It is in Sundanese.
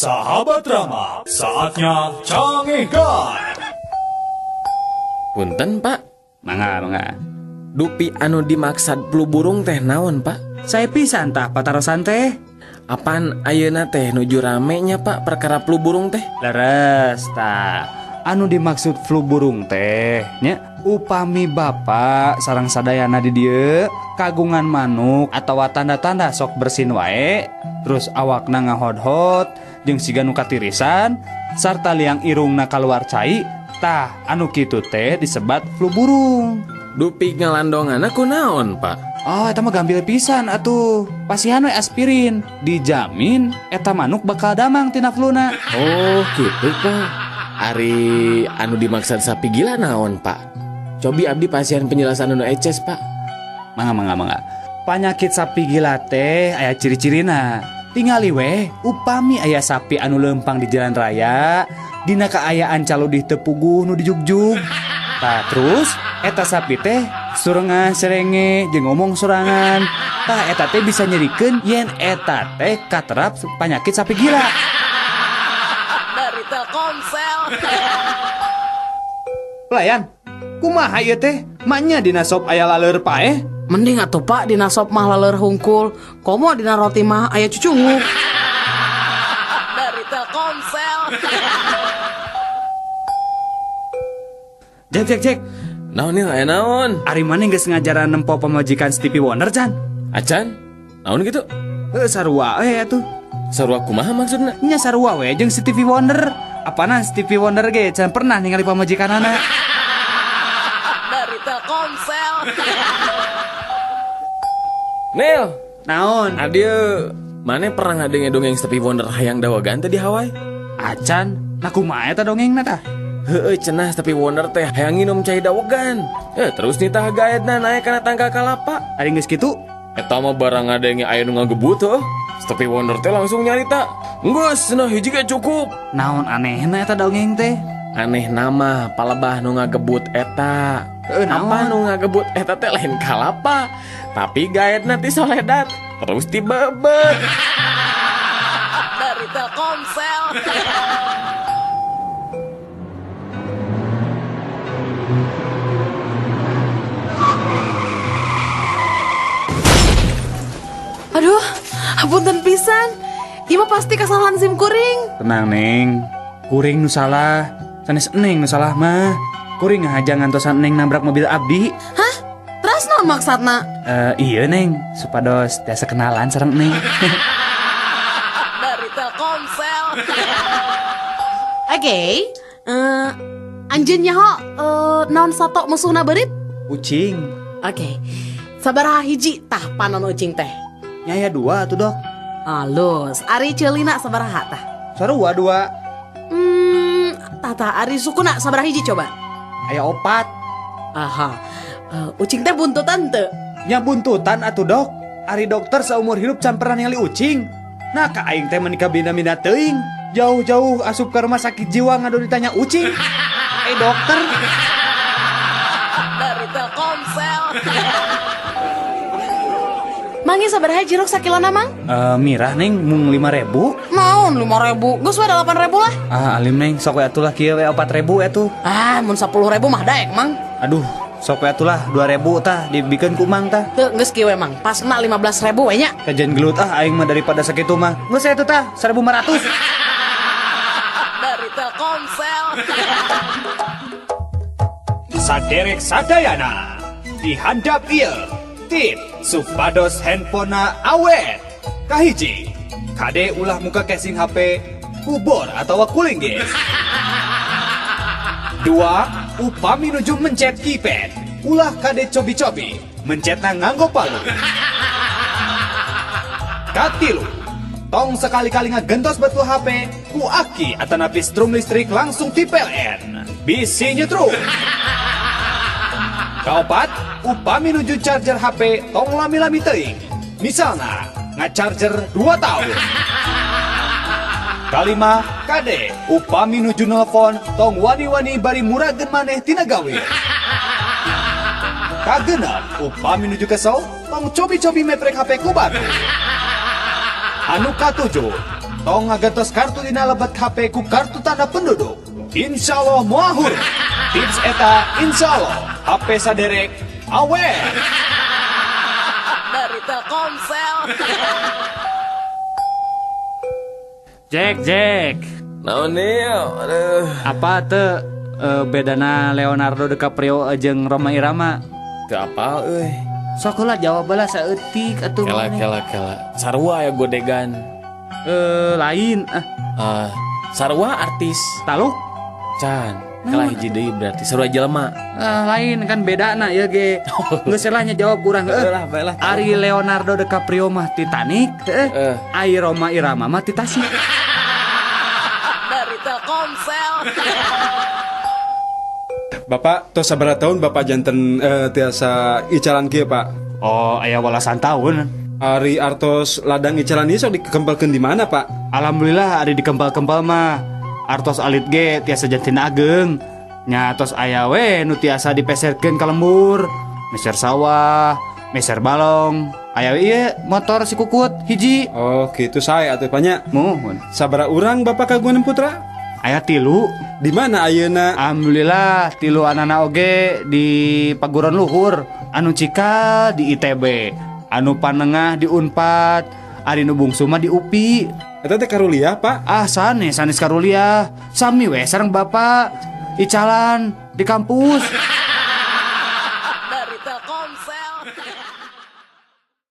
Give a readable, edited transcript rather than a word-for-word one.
Sahabat Rama, saatnya cangekan. Punten, Pak. Mangga, mangga. Dupi anu dimaksad flu burung teh naon, Pak? Saya pisan tah patarosan teh. Apan ayeuna teh nuju rame nya, Pak, perkara flu burung teh? Leres tah. Anu dimaksud flu burung teh nya upami bapak sareng sadayana di dieu kagungan manuk atawa tanda-tanda sok bersin wae, terus awakna ngahodhot jeung siga nu katirisan sarta liang irungna kaluar cai, tah anu kitu teh disebat flu burung. Dupi ngalandonganna kunaon, Pak? Oh, eta mah gampil pisan atuh. Pasihan we aspirin, dijamin eta manuk bakal damang tina fluna. Oh, gitu, Pak. Ari anu dimaksud sapi gila naon, Pak? Cobi abdi pasihan penjelasan anu eces, Pak. Mangga, mangga, mangga. Panyakit sapi gila teh aya ciri-cirina. Tingali we, upami aya sapi anu lempang di jalan raya, dina kaayaan caludih teu puguh nu dijugjug. Tah terus eta sapi teh surengah serenge jeung ngomong sorangan. Tah eta teh bisa nyerikeun yen eta teh katerap panyakit sapi gila. Dari Telkomsel. Pelayan, kumaha ieu teh? Maknya dina sop aya laleur paeh? Mending atuh, Pak, dina sop mah laleur hungkul. Komo dina roti mah aya cucunguk. Dari Telkomsel. Jek, jek, jek. Naon nih, aya naon? Ari maneh geus ngajaran nempo pamajikan Stevie Wonder, Can? Acan? Naon gitu? Heuh, sarua we atuh. Sarua kumaha maksudna? Nya sarua we jeung Stevie Wonder. Apana Stevie Wonder ge can pernah ningali pamajikanana. Dari Telkomsel. Nil, naon? Adieu. Mane pernah ngadenge dongeng Stevie Wonder hayang dawagan teh di Hawaii? Acan, nah kumaha eta dongengna tah? Heueuh, cenah Stevie Wonder teh hayang nginum cai dawegan. Terus nitah gaetna naek kana tangkal kalapa. Ari geus kitu? Eta mah barang ngadenge aya nu ngagebut heuh. Stevie Wonder teh langsung nyarita, "Geus, cenah hiji ge cukup." Naon anehna eta dongeng teh? Aneh nama palebah nu ngagebut eta. Apa nu ngagebut eta teh lain kalapa, tapi gaetna ti soledat terus tibebet. Dari Telkomsel. Aduh, hapunten pisan. Ieu mah pasti kesalahan SIM kuring. Tenang, Neng. Kuring nu salah, sanes Neng nu salah mah. Kuring ngahaja ngantosan Neng nabrak mobil abdi. Hah? Terus naon maksudna? Iya, Neng, supados tiasa kenalan sareng Neng. Dari Telkomsel. Oke, anjeun nyaho naon sato musuhna beurit? Ucing. Oke. Sabaraha hiji tah panon ucing teh? Nyaya dua atuh, Dok. Alus, ari ceulina sabaraha tah? Sarua dua. Tah tah ari sukuna sabaraha hiji coba? Aya opat. Aha. Ucing teh buntutan teu? Nya buntutan atuh, Dok. Ari dokter saumur hidup can pernah ningali ucing. Nah, ka aing teh menikah bina-bina teuing. Jauh-jauh asup ke rumah sakit jiwa ngadu ditanya ucing. Dokter. Dari Telkomsel. Mangi sabaraha jeruk sakilona, Mang? Mirah, Neng, mung 5.000. Naon 5.000? Geus we 8.000 lah. Ah, alim, Neng, sok we atuh lah kieu we 4.000 atuh. Ah, mun 10.000 mah daek, Mang. Aduh, sok we atuh lah 2.000 tah dibikeun ku Mang tah. Teu geus kieu we, Mang. Pasna 15.000 we nya. Kajian gelut ah aing mah daripada sakitu mah. Geus atuh tah 1.500. Dari Telkomsel. Saderek sadayana dihandap ieu. Tip supados handphonena awet. Kahiji, kade ulah muka casing HP kubor atau cooling gas. Dua, upami nuju mencet keypad, ulah kade cobi-cobi mencetna nganggo palu. Katilu, tong sekali-kali ngagentos betul HP ku aki atanapi strum listrik langsung ti PLN. Bisi nyetrum. Kaopat, upami nuju charger HP tong lami-lami teuing. Misalna ngacharger 2 tahun. Kalima, kade upami nuju nelpon tong wani-wani bari murageun maneh tina gawe. Kagenep, upami nuju kesel tong cobi-cobi meprek HP ku batu. Anu katujuh, Tong ngagantos kartu dina lebet HP ku kartu tanda penduduk. Insya Allah moal hurung. Tips eta insya Allah HP saderek awet. Dari Telkomsel. Jack, Jack. Naon ieu? Aduh. Apa teu bedana Leonardo DiCaprio jeung Rhoma Irama? Teu apal euy. Sok heula jawab heula saeutik atuh. Kela kela kela. Sarua ya godegan. Lain ah. Sarua artis. Taluk? Can. Kalah hiji deui berarti sarua jelema. Lain kan bedana ieu ge. Geus lah nya jawab kurang heuh. Lah bae lah. Ari Leonardo DiCaprio mah Titanic, heuh. Ari Rhoma Irama mah ti Tasik. Dari Telkomsel. Bapak tos sabaraha tahun Bapak janten tiasa icalan kieu Pak? Oh, aya walasan tahun. Ari artos ladang icalan ieu sok dikempelkeun di mana Pak? Alhamdulillah ari dikempel-kempel mah artos alit ge tiasa janten ageng. Nya tos aya we nu tiasa dipeserkeun ka lembur, meser sawah, meser balong. Aya we ieu motor si Kukut hiji. Oh, kitu sae atuh banyak. Muhun. Sabaraha urang Bapak kagungan putra? Aya 3. Di mana ayeuna? Alhamdulillah 3 anana oge di paguron luhur, anu cikal di ITB, anu panengah di Unpad, ari nu bungsu mah di UPI. Eta teh karuliah, Pak? Ah, sanes karuliah. Sami we sareng bapak icalan di kampus.